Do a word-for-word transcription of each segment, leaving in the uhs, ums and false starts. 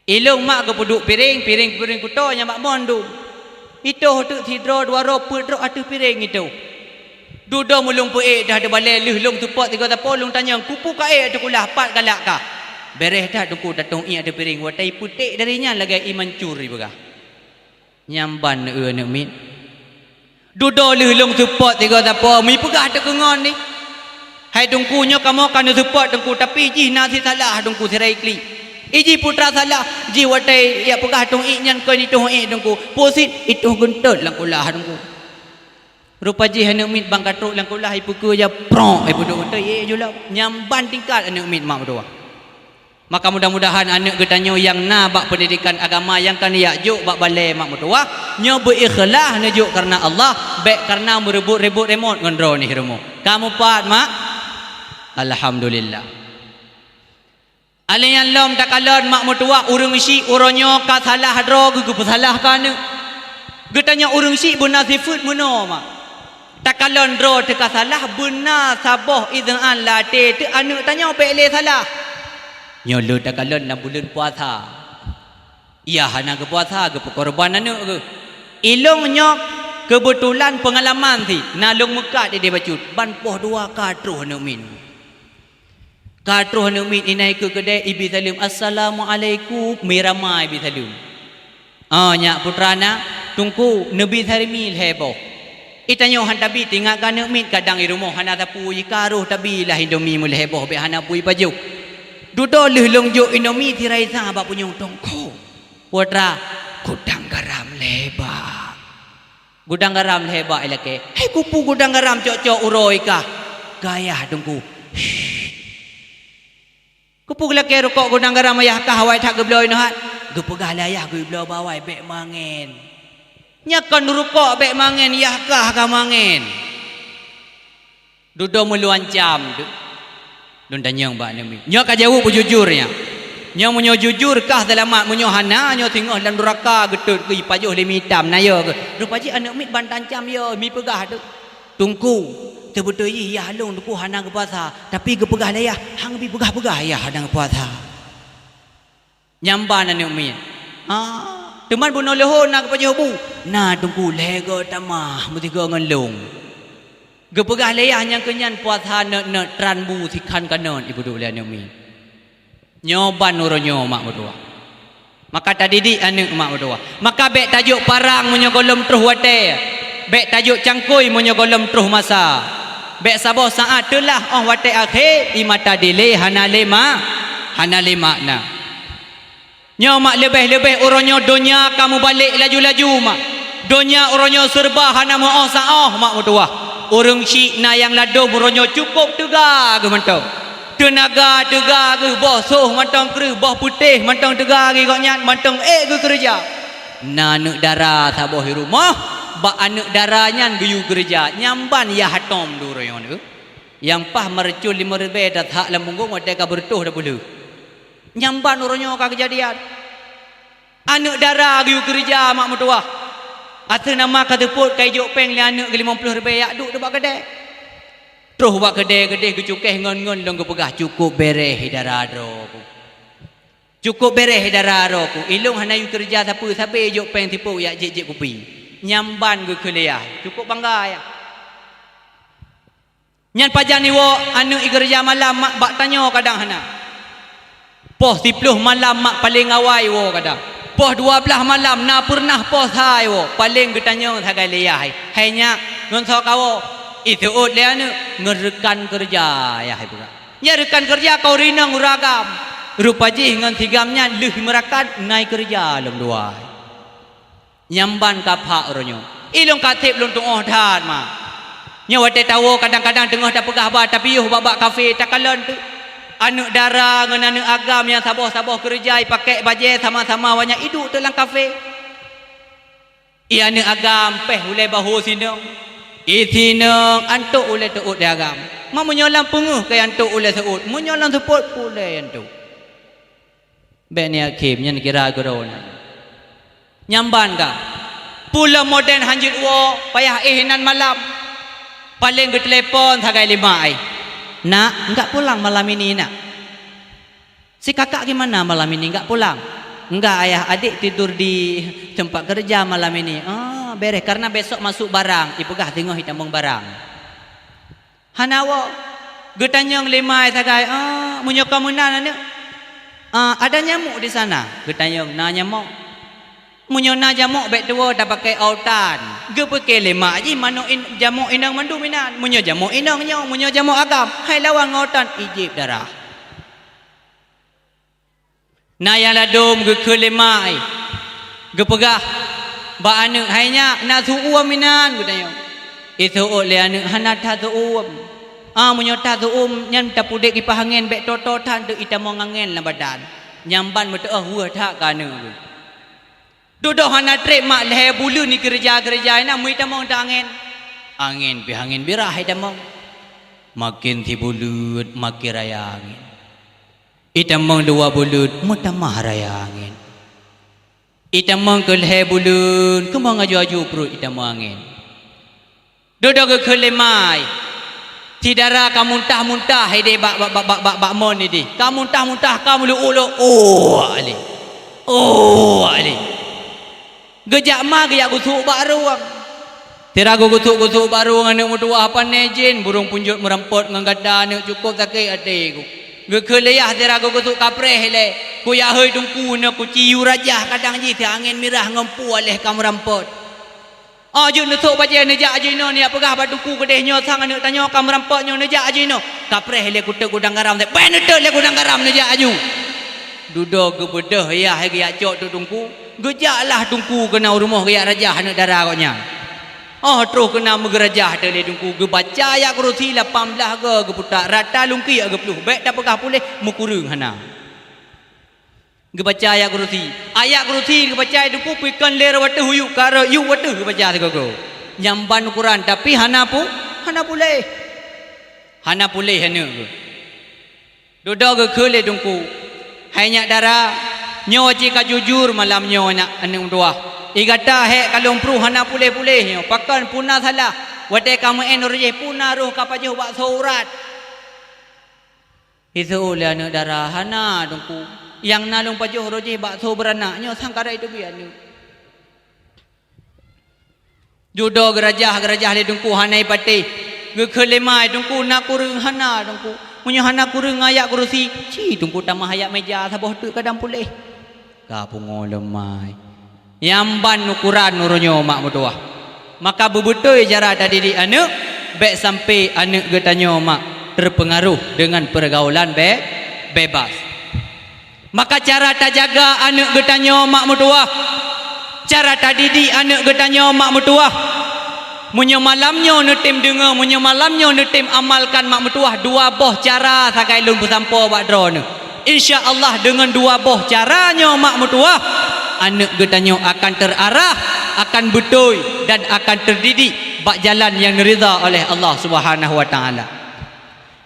Ilong mak geupeuduek piréng, piréng-piréng kuto nyang bak mon dum. Itoh teuk sidroe dua droe peuet droe ateueh piréng itoh. Dudoe meulong peuék dah di balée lheueh lông seupôt tiga tapo lông tanyong, "Kupu ka ék ateueh kulah, pat galak kah?" Béréh that Teungku tatong ié ateueh piréng, watée peuték dari nyan lagée ié mancur ipeugah. Nyang ban neu-eu aneuk miet. Dudoe lheueh lông seupôt tiga tapo, mi peugah teukeungon ni. "Hai Teungku, nyoe kamoe ka neuseupôt Teungku, tapi jih na sisalah Teungku sirai klik. Ijih putra salah, jih watée jak peugah tong ié nyan kon itoh ié Teungku. Pusit itoh geuntot lam kulah Teungku." Rupa jih aneuk miet ban ka trok lam kulah, ipeukeue ja prok, ipeuduek geuntot ié jula. Nyang ban tingkat aneuk miet mak meutuwah. Maka mudah-mudahan aneuk geutanyoe nyang na bak peundidikan agama nyang ka neujak jok bak balée mak meutuwah, nyoe beu-ikhlaih neujok kareuna Allah, bék kareuna meureubot-reubot remote ngon droeneuh rumoh. Ka mupat mak? Alhamdulillah. Alèh nyan lom takalon mak meutuwah, ureuëng syiek uroe nyoe ka salah droe geu-, geupeusalah keu aneuk. Geutanyoe ureuëng syiek beuna sifeuet meunoe mak. Takalon droe teuka salah beuna saboh izeuan lam até teuh aneuk tanyoe bék lé salah. Nyoe le takalon lam buleuen puasa. Yah hana geupuasa geupeukorban aneuk geuh. Ilong nyoe keubeutulan peungalaman sit na lôn meukat idéh bacut ban poh dua ka troh aneuk miet. Ka troh aneuk miet inan ikeue keudè ibi saleuem, "Assalamualaikum," mi ramai ibi saleuem. "Oh, nyak putra na, Teungku, neubi sarimi lhèe boh." Itanyoe han tabi, teuingat keu aneuk miet kadang i rumoh hana sapeue jih ka roh tabi lah indomie meulhèe boh bék hana peue ipajoh. Dudoe lheueh lôn jok indomie sirai sa bak punyueng, "Teungku, putra, gudang garam lhèe bak." Gudang garam lhèe bak ilakèe. "Hai kupu gudang garam cok-cok uroe kah?" "Keu ayah Teungku." "Shh. Kupu geulakèe rukok gudang garam ayah kah awai that geubloe inoe hat?" "Geupeugah lé ayah geubloe bak awai bék mangén." "Nyan kon rukok bék mangén, yah kah ka mangén." Dudoe meulôn ancam deuh. Lôn tanyong bak aneuk miet. Nyoe ka jaweueb beujujur nyan. Nyoe meunyoe jujur kah seulamat, meunyoe hana, nyoe singoh lam nuraka geutot keu ipajoh lé mi itam, na yo keuh. Rupa jih aneuk miet ban tancam yo, mi peugah deuh. "Teungku, seubeutôi jih yah lôn Teungku hana geupuasa, tapi geupeugah lé yah, han geubi peugah-peugah yah hana geupuasa." Nyan ban aneuk miet. "Ah, teuma bunoe leuhô na geupajoh bu?" "Na Teungku, lhèe goe tamah meusigoe ngon lôn." Geupeugah lé yah nyang keu nyan puasa nöt-nöt tran bu sikhan kanöt ipeuduek lé aneuk miet. Nyoe ban uroe nyoe mak meutuwah. Maka tadidik aneuk mak meutuwah. Maka bék tajok parang meunyoe gohlom troh watèe. Bék tajok cangkôi meunyoe gohlom troh masa. Bék saboh saát teulah óh watèe akhé, i mata dilée hana lé ma-, hana lé makna. Nyoe mak leubeh-leubeh uroe nyoe donya ka mubalek laju-laju mak. Donya uroe nyoe seureuba hana meu'oh saôh mak meutuwah. Ureuëng syiek na nyang ladôm uroe nyoe cukôp teuga geuh mantong. Teunaga teuga geuh, boh soh mantong kreueh, boh peutéh mantong teuga geuh gobnyan, mantong ék geukeureuja. Na aneuk dara saboh i rumoh, bak aneuk dara nyan geuyue keureuja, nyan ban yah atom deuh uroe nyoe. Nyang paih meurucon limong ribèe that lam punggong watèe ka beureutoh tapeulheueh. Nyan ban uroe nyoe ka keujadian. Aneuk dara geuyue keureuja mak meutuwah. Ateueh nama ka teupot ka ijok péng lé aneuk geuh limong ploh ribèe jak duek bak keudè. Troh bak keudè keudéh geucukéh ngon-ngon lôn geupeugah, "Cukôp bèrèh i dara droe ku. Cukôp bèrèh i dara droe ku. Ilôn hana yue keureuja sapeue sabe ijok péng sipok jak jieb-jieb kupi." Nyan ban geukheun lé yah. Cukôp bangga yah. Nyan pajan iwoe aneuk ikeureuja malam mak bak tanyoe kadang hana. Poh siploh malam mak paleng awai iwoe kadang. Poh dua blaih malam na peureunah poh sa iwoe, paleng geutanyong sagai lé yah, "Hai nyak, ngon soe kawoe?" "Iseuôt lé aneuk, ngon reukan keureuja," yah ipeugah. Nyan reukan keureuja ka ureueng inong ureueng agam. Rupa jih ngon si gam nyan lheueh meurakan na ikeureuja lom dua. Nyan ban ka phak uroe nyoe. Ilôn ka seb lôn tu'oh that mak. Nyoe watèe tawoe kadang-kadang teungoh tapeugah haba tapiôh bak-bak kafé takalon teuk. Aneuk dara ngon aneuk agam nyang saboh-saboh keureuja ipakék bajèe sama-sama awaknyan iduek teuk lam kafé. I aneuk agam péh ulèe bahô sinong. I sinong antok ulèe teuôt di agam. Mak meunyoe lam peungeuh ka antok ulèe seuôt, meunyoe lam seupôt pih ulèe antok. Bék neujak khém, nyan kira keudroe nyan. Nyan ban ka. Peue lom modern hanjeuet woe, payah éh inan malam. Paleng geuteulepon sagai lé mak ai. "Nak, enggak pulang malam ini, Nak?" "Si kakak gimana malam ini, enggak pulang?" "Enggak, Ayah, adik tidur di tempat kerja malam ini." "Ah, beres, karena besok masuk barang." Ipeugah singoh itamong barang. Hana woe. Geutanyong lé ma sagai, "Ah, meunyoe ka meunan aneuk, ah, ada nyamuk di sana?" Geutanyong, "Na nyamok." "Meunyoe na jamok, bèk tuwoe tapaké autan." Geupeuké lé ma jih manök in-, jamok inong mandum inan. "Meunyoe jamok inong nyoe, meunyoe jamok agam, hai lawan ngon autan, ijép darah." Na nyang ladôm geukheun lé ma, geupeugah bak aneuk, "Hai nyak, na seuuem inan?" Geutanyong. Iseuôt lé aneuk, "Hana that seuuem." "Ah, meunyoe that seuuem, nyan tapudeb ipah angén, bèk toe-toe that teuk itamong angén lam badan." Nyan ban meuteuôh weueh that keu aneuk geuh. Dudoe hana trép mak lhèe buleuen ikeureuja-keureuja inan, meuitamong that angén. Angén pih angén birah itamong. Maken sibuleuen maken raya angén. Itamong dua buleuen meutamah raya angén. Itamong keu lhèe buleuen keumong aju-aju pruet itamong angén. Dudoe geukheun lé ma, "Si dara ka muntah-muntah idéh bak, bak, bak mon idéh. Ka muntah-muntah, ka meuleuôt-leuôt, oh, ale. Oh, ale." Geujak ma geujak geusuek bak rueng. Sira geusuek-geusuek bak rueng aneuk meutuwah, "Pane jén, burông punjot meurampot ngon gata aneuk, cukôp sakét até ku." Geukheun lé yah sira geusuek, "Kapreh ilèe, kujak hôi teungku, na kuci yue rajah kadang jih, si angén mirah ngon peue lhèe ka meurampot." "Oh, jeuet neusôk bajèe neujak aju inoe, neujak peugah bak teungku keudéh nyoe sang aneuk tanyoe ka meurampot nyoe, neujak aju inoe." "Kapreh ilèe, kuteuk gudang garam." "Bèk neuteuk lé gudang garam, neujak aju." Dudoe geubeudôh yah geujak cok teuk teungku. Geujaklah teungku keunan u rumoh geujak rajah aneuk dara gobnyan. Oh, troh keunan meugeurajah teuk lé teungku, geubaca ayat kursi lapan blaih goe geuputak, rata lungkiek geupeuleuh, bèk tapeugah puléh meukureueng hana. Geubaca ayat kursi. Ayat kursi geubaca teungku, pih kon lé rot ateueh, yub ka rot, yub ateueh geubaca sigoe-goe. Nyan ban ukoran, tapi hana pu-, hana puléh. Hana puléh aneuk geuh. Dudoe geukheun lé teungku, "Hai nyak dara, nyoe cit ka jujur malam nyoe, nyak aneuk meutuwah. I gata hék ka lôn pruh hana puléh-puléh nyoe. Pakon, peue na salah? Watèe ka meu'en roh jih, peue na roh ka pajoh bakso urat?" Iseuôt lé aneuk dara, "Hana, teungku. Nyang na lôn pajoh roh jih bakso beuranak, nyoe sang ka rot teubiet aneuk." Dudoe geurajah-geurajah lé teungku hana ipatéh. Geukheun lé ma, "Teungku, na kureueng?" "Hana, teungku." "Meunyoe hana kureueng ngon ayat kursi, ci teungku tamah ayat meuja saboh teuk kadang puléh." Ka pungo lom ma. Nyan ban ukoran uroe nyoe mak meutuwah. Maka beubeutôi cara tadidik aneuk, bèk sampai aneuk geutanyoe mak teupeungaroh deungon peurgaulan be-, bebas. Maka cara tajaga aneuk geutanyoe mak meutuwah, cara tadidik aneuk geutanyoe mak meutuwah, meunyoe malam nyoe neutem deungoe, meunyoe malam nyoe neutem amalkan mak meutuwah, dua boh cara sagai lôn peusampoe bak droeneuh. Insya Allah, deungon dua boh cara nyoe mak meutuwah, aneuk geutanyoe akan terarah, akan beutôi, dan akan terdidik bak jalan nyang neuridha oleh Allah Subhanahu wa Taala.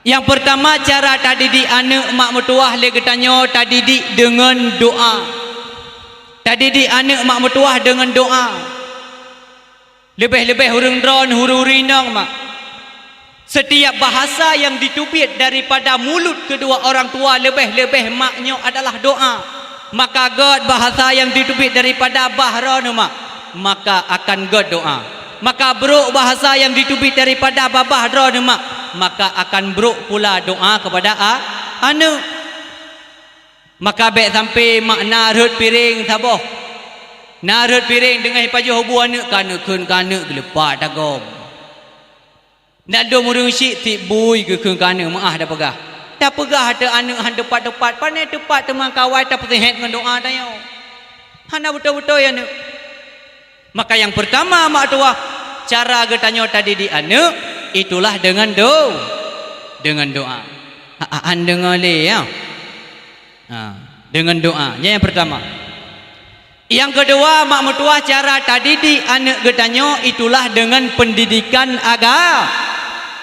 Nyang peurtama, cara tadidik aneuk mak meutuwah lé geutanyoe tadidik deungon doa. Tadidik aneuk mak meutuwah deungon doa. Leubeh-leubeh ureueng droeneuh, ureueng-ureueng inong mak. Setiap bahasa yang diteubiet daripada mulut kedua orang tua, leubeh-leubeh mak nyoe adalah doa. Maka gèt bahasa nyang jiteubiet daripada babah droeneuh mak, maka akan gèt doa. Maka brôk bahasa nyang jiteubiet daripada babah droeneuh mak, maka akan brôk pula doa kepada a-, aneuk. Maka bèk sampai mak na rhot piréng saboh. Na rhot piréng teungoh jipajoh bu aneuk, ka neukheun keu aneuk geuleupah tagom. Nyan dum ureueng syiek tieb bui geukheun keu aneuk, meu'ah tapeugah. Tapeugah teuk aneuk han teupat-teupat, pane teupat teuma kawai tapeuseuhet ngon doa tanyoe. Hana beutôi-beutôi aneuk. Maka nyang peurtama mak tuwah, cara geutanyoe tadidik aneuk, itulah deungon do-, deungon doa. Ha, ha, han deungoe lé, ya. Ha, deungon doa. Nyan nyang peurtama. Nyang keudua, mak meutuwah, cara tadidik aneuk geutanyoe itulah deungon peundidikan aga-,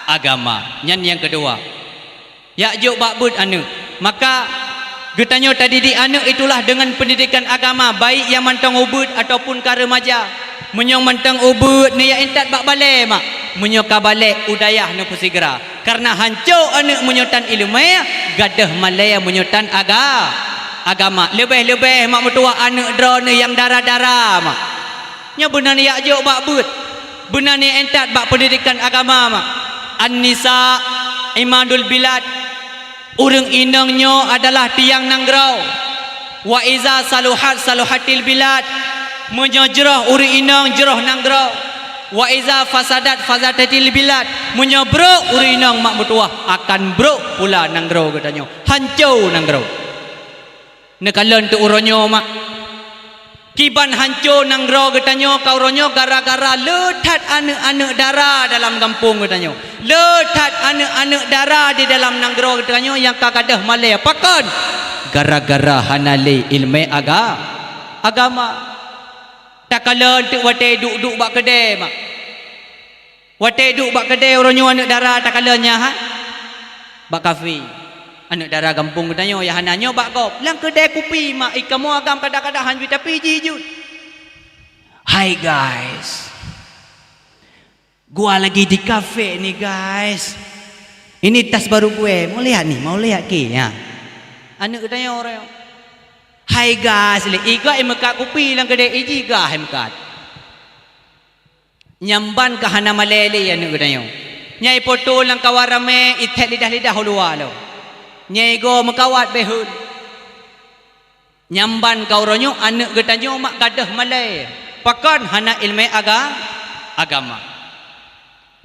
agama. Nyan nyang keudua. Jak jok bak beuet aneuk. Maka geutanyoe tadidik aneuk itulah deungon peundidikan agama, baik nyang mantong ubeuet ataupun ka reumaja. Meunyoe mantong ubeuet, neujak intat bak balèe mak. Meunyoe ka balèe, u dayah neupeusigra. Kareuna hanco aneuk meunyoe tan ileumèe, gadôh malèe meunyoe tan aga-, agama. Leubeh-leubeh mak meutuwah aneuëk droeneuh nyang dara-dara mak. Nyoe beuna neujak jok bak beuet, beuna neuintat bak peundidikan agama mak. An-nisa imadul bilad. Ureuëng inong nyoe adalah tiang nanggroe. Wa iza saluhat saluhatil bilad. Meunyoe jroh ureuëng inong, jroh nanggroe. Wa iza fasadat fasadatil bilad. Meunyoe brok ureuëng inong mak meutuwah, akan brok pula nanggroe geutanyoe. Hanco nanggroe. Neukalon teuk uroe nyoe mak. Kiban hanco nanggroe geutanyoe ka uroe nyoe gara-gara le that aneuëk-aneuëk dara dalam gampông geutanyoe. Le that aneuëk-aneuëk dara di dalam nanggroe geutanyoe nyang ka gadôh malée. Pakon? Gara-gara hana lé iéleumé aga-, agama. Takalon teuk watée duek-duek bak keudée mak. Watée duek bak keudée uroe nyoe aneuëk dara takalon nyan ha? Bak kafe. Aneuëk dara gampông geutanyoe nyang hana nyoe bak gob. Lam keudée kupi mak, i kamoe agam kadang-kadang han jeuet tapi jih jeuet. Hai guys. Gua lagi di kafe ni guys. Ini tas baru gue. Mau lihat nih, mau lihat ke? Ya. Aneuëk geutanyoe uroe nyoe. Hai guys, lé iga imeukat kupi lam keudée iji gah imeukat. Nyang ban ka hana malée lé aneuëk geutanyoe. Nyang ipoto lam kawan ramé, ithét lidah-lidah u luwa lom. Nyang igoe meukawat beuhon. Nyang ban ka uroe nyoe aneuëk geutanyoe mak gadôh malée. Pakon? Hana iéleumé aga-, agama.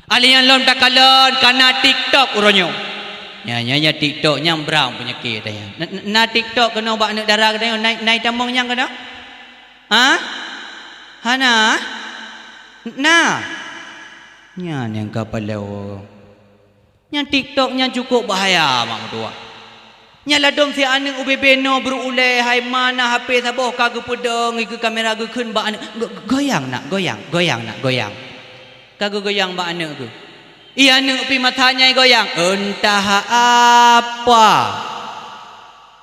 Alèh nyan lom takalon ka na TikTok uroe nyoe. Nya, nya, nya TikTok nyang brang peunyakét ata nyan. Na, na, na TikTok keunoe bak aneuëk dara geutanyoe, na, na itamong nyang keunoe? Ha? Hana? Na. Nyan nyang ka palao. Nyan TikTok nyan cukup bahaya, mak meutuwah. Nyan ladôm si aneuëk ubé-bé noe brok ulée, hai ma na H P saboh ka geupeudong, geukheun kamera geukheun bak aneuëk, "Go-, goyang nak, goyang, goyang nak, goyang." Ka geugoyang bak aneuëk geuh. Ih, aneuëk pih mata nyan goyang, "Entah apa."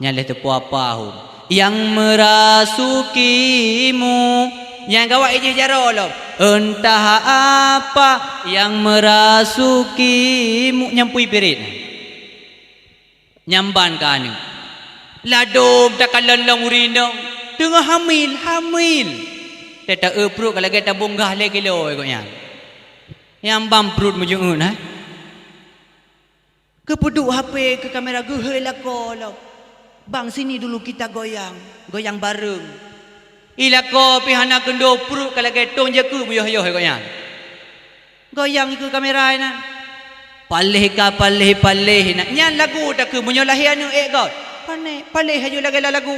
Nyan lheueh teupeu apa hom. "Yang merasukimu." Nyang gawat ijih jaroe lom. "Entah apa yang merasukimu." Nyang pui pirit. Nyang ban ka aneuëk. Ladôm takalon lom ureuëng inong. Teungoh hamil, hamil. Teuta eu pruet ka lagée tabong gah lhée kilo gobnyan. Nyang ban pruet meujeuet, eh. Geupeuduek H P keu kamera geuhôi lakoe lom. "Bang, sini dulu kita goyang, goyang bareng." Ih, lakoe pih hana keundo pruet ka lagée tông jakeuek meuyoh-yoh gobnyan. Goyang keu kamera inan. Paléh ka paléh, paléh inan. Nyan lagu takheun meunyoe lahé aneuëk ék gob. Pané, paléh laju lagée lagu.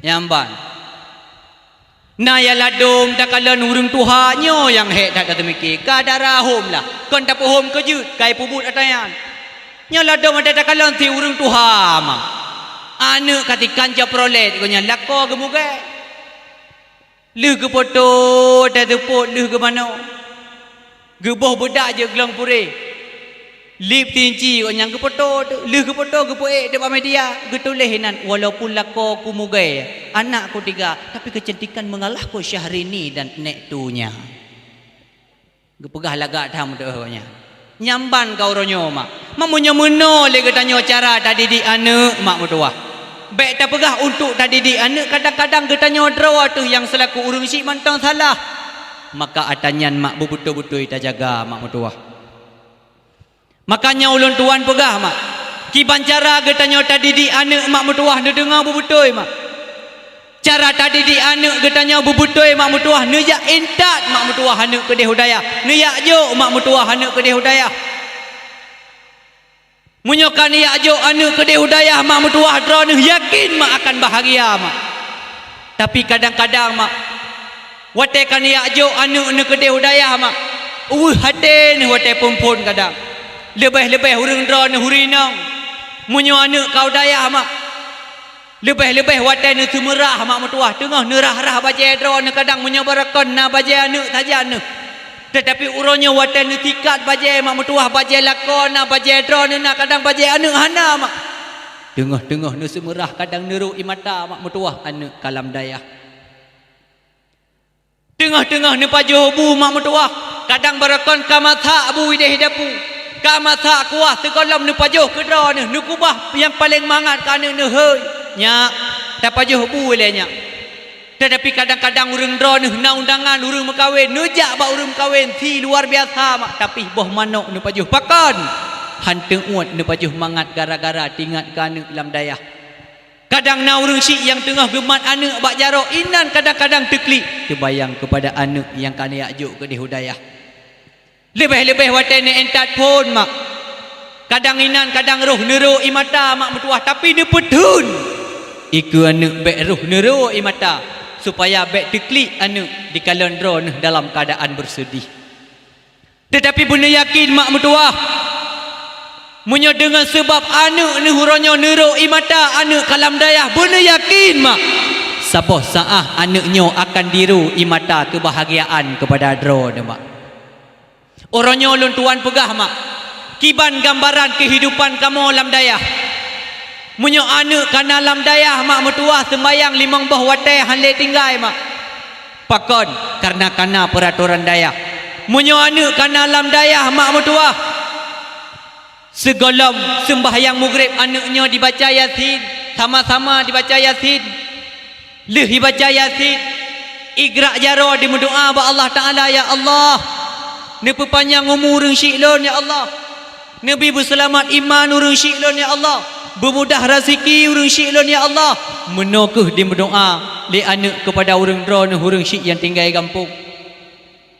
Nyang ban. Na nyang ladôm takalon ureuëng tuha nyoe nyang hék that tateumiki. Ka dara hom lah. Kon tapeuhom keu jeuet, ka ipeubuet ata nyan. Nyoe ladôm ata takalon si ureuëng tuha ma. Aneuëk ka tikan Chevrolet gobnyan lakoe geumugée. Lheueh geupoto ata seupôt lheueh geumanoe. Geuboh beudak jeuet glong purée. Lip tinci gobnyan geupoto teuk, lheueh geupoto geupeuék teuk bak media, geutuléh inan, "Walaupun lakoe ku mugée, anak ku tiga, tapi kecantikan mengalahku Syahrini dan nek tunya." Geupeugah lagak tham teuh gobnyan. Nyang ban ka uroe nyoe mak. Meunyoe meunoe lé geutanyoe cara tadidik aneuëk mak meutuwah. Bék tapeugah untuk tadidik aneuëk, kadang-kadang geutanyoe droe teuh nyang seulaku ureuëng syiek mantong salah. Maka ata nyan mak beubeutôi-beutôi tajaga mak meutuwah. Makanya ulôn tuan peugah mak, kiban cara geutanyoe tadidik aneuëk mak meutuwah neudeungoe beubeutôi mak. Cara tadidik aneuëk geutanyoe beubeutôi mak meutuwah, neujak intat mak meutuwah aneuëk keudeh u dayah, neujak jok mak meutuwah aneuëk keudeh u dayah. Meunyoe ka neujak jok aneuëk keudeh u dayah mak meutuwah, droeneuh yakin mak akan bahagia mak. Tapi kadang-kadang mak, watée ka neujak jok aneuëk neuh keudeh u dayah mak, uweuh até neuh watée phon-phon kadang. Leubeh-leubeh ureuëng droeneuh ureuëng inong. Meunyoe aneuëk ka u dayah mak, leubeh-leubeh watée neuseumeurah mak meutuwah, teungoh neurah-rah bajée droeneuh kadang meunyoe barokon na bajée aneuëk sajan neuh. Teutapi uroe nyoe watée neusikat bajée mak meutuwah, bajée lakoe na, bajée droeneuh na, kadang bajée aneuëk hana mak. Teungoh-teungoh neuseumeurah kadang neurok ie mata mak meutuwah aneuëk ka lam dayah. Teungoh-teungoh neupajoh bu mak meutuwah, kadang barokon ka masak bu ideh dapu, ka masak kuah sigohlom neupajoh keu droeneuh, neukubah nyang paleng mangat keu aneuëk neuh, hei. Nyak, tapajoh bu lé nyak. Tetapi kadang-kadang ureuëng droeneuh na undangan ureuëng meukawen, neujak bak ureuëng meukawen si luar biasa mak, tapi boh manok neupajoh. Pakon? Han teuôt neupajoh mangat gara-gara teuingat keu aneuëk lam dayah. Kadang na ureuëng syiek nyang teungoh geumat aneuëk bak jaroe, inan kadang-kadang teuklik, teubayang keupada aneuëk nyang ka neujak jok keudeh u dayah. Leubeh-leubeh watée neuintat phon mak. Kadang inan kadang roh neurok ie mata mak meutuwah, tapi neupeutheun ie keu aneuëk bék roh neurok ie mata, supaya bék teuklik aneuëk dikalon droeneuh dalam keuadaan beuseudeh. Teutapi beuneuyakin mak meutuwah, meunyoe deungon seubab aneuëk neuh uroe nyoe neurok ie mata aneuëk ka lam dayah, beuneuyakin mak, saboh saát aneuëk nyoe akan diru ie mata keubahgiaan keupada droeneuh mak. Uroe nyoe lôn tuan peugah mak, kiban gambaran keuhidupan kamoe lam dayah. Meunyoe aneuëk ka na lam dayah mak meutuwah, seumbahyang limong boh watée han lé tinggai mak. Pakon? Kareuna ka na peuratoran dayah. Meunyoe aneuëk ka na lam dayah mak meutuwah, sigohlom seumbahyang Maghrib aneuëk nyoe dibaca Yasin, sama-sama dibaca Yasin. Lheueh ibaca Yasin, igrak jaroe dimeudoá bak Allah Taala, "Ya Allah, neupeupanyang umu ureuëng syiek lôn, ya Allah. Neubi beuseulamat iman ureuëng syiek lôn, ya Allah. Beumudah raseuki ureuëng syiek lôn, ya Allah." Meunoe kheueh dimeudoá lé aneuëk keupada ureuëng droeneuh ureuëng syiek nyang tinggai gampông.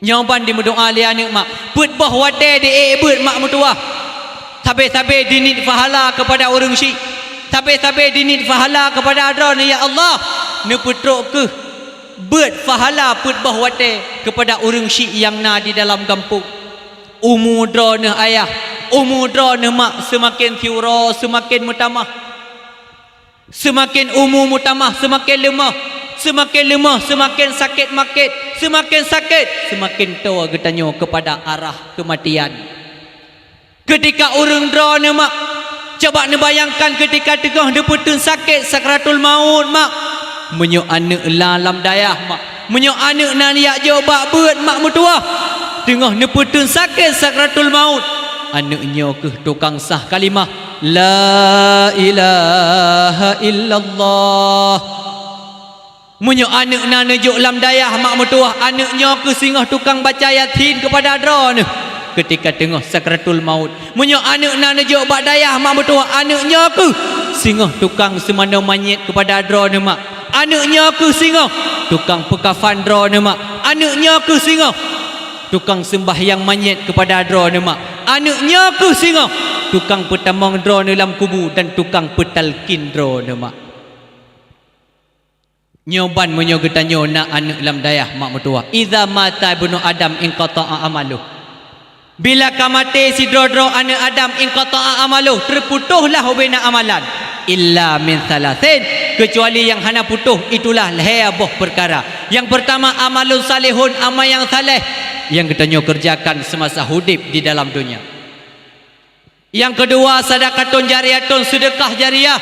Nyoe ban dimeudoá lé aneuëk mak, peuet boh watée di ék beuet mak meutuwah. Sabe-sabe diniet pahala keupada ureuëng syiek, sabe-sabe diniet pahala keupada droeneuh, "Ya Allah, neupeutrok kheueh beuet pahala peuet boh watée keupada ureuëng syiek nyang na di dalam gampông." Umu droeneuh ayah, umu droeneuh mak seumaken siuroe seumaken meutamah. Seumaken umu meutamah, seumaken leumoh, seumaken leumoh, seumaken sakét-makét, seumaken sakét, seumaken toe geutanyoe keupada arah keumatian. Keutika ureuëng droeneuh mak, coba neubayangkan keutika teungoh neupeuteun sakét sakratul maut mak. Meunyoe aneuëk la lam dayah mak, meunyoe aneuëk na neujak jok bak beuet mak meutuwah, teungoh neupeuteun sakét sakratul maut, aneuëk nyoe kheueh tukang sah kalimah, "La ilaha illallah." Meunyoe aneuëk na neujok lam dayah mak meutuwah, aneuëk nyoe kheueh singoh tukang baca Yasin keupada droeneuh keutika teungoh sakratul maut. Meunyoe aneuëk na neujok bak dayah mak meutuwah, aneuëk nyoe kheueh singoh tukang seumanoe manyét keupada droeneuh mak. Aneuëk nyoe kheueh singoh tukang peukafan droeneuh mak. Aneuëk nyoe kheueh singoh tukang seumbahyang manyét keupada droeneuh mak. Aneuëk nyoe kheueh singoh tukang peutamong droeneuh lam kubu dan tukang peutalkin droeneuh mak. Nyoe ban meunyoe geutanyoe na aneuëk lam dayah mak meutuwah, "Idza mata ibnu Adam inqata'a amaluh." Bila ka maté sidroe-droe aneuëk Adam, inqata'a amaluh, teuputôhlah ubena amalan, illa min salasin, keucuali nyang hana putôh, itulah lhée boh peukara. Nyang peurtama, amalun salihun, amal nyang saleh nyang geutanyoe keureujakan seumasa udeb di dalam donya. Nyang keudua, sadaqatun jariyatun, seudeukah jariyah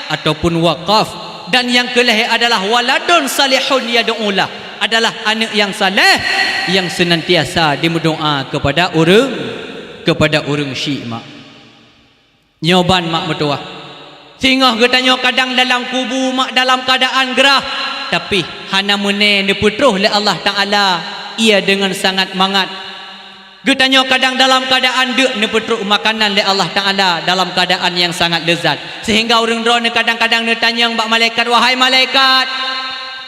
ataupun wakaf. Dan nyang keulhée adalah waladun salihun yad'ulah, adalah aneuëk nyang saleh nyang seunantiasa dimeudoá keupada ureuëng, keupada ureuëng syiek mak. Nyoe ban mak meutuwah. Singoh geutanyoe kadang dalam kubu mak dalam keuadaan grah, tapi hana meuné neupeutroh lé Allah Taala ie deungon sangat mangat. Geutanyoe kadang dalam keuadaan deuk neupeutrok makanan lé Allah Taala dalam keuadaan nyang sangat leuzat, seuhingga ureuëng droeneuh kadang-kadang neutanyong bak malaikat, "Wahai malaikat,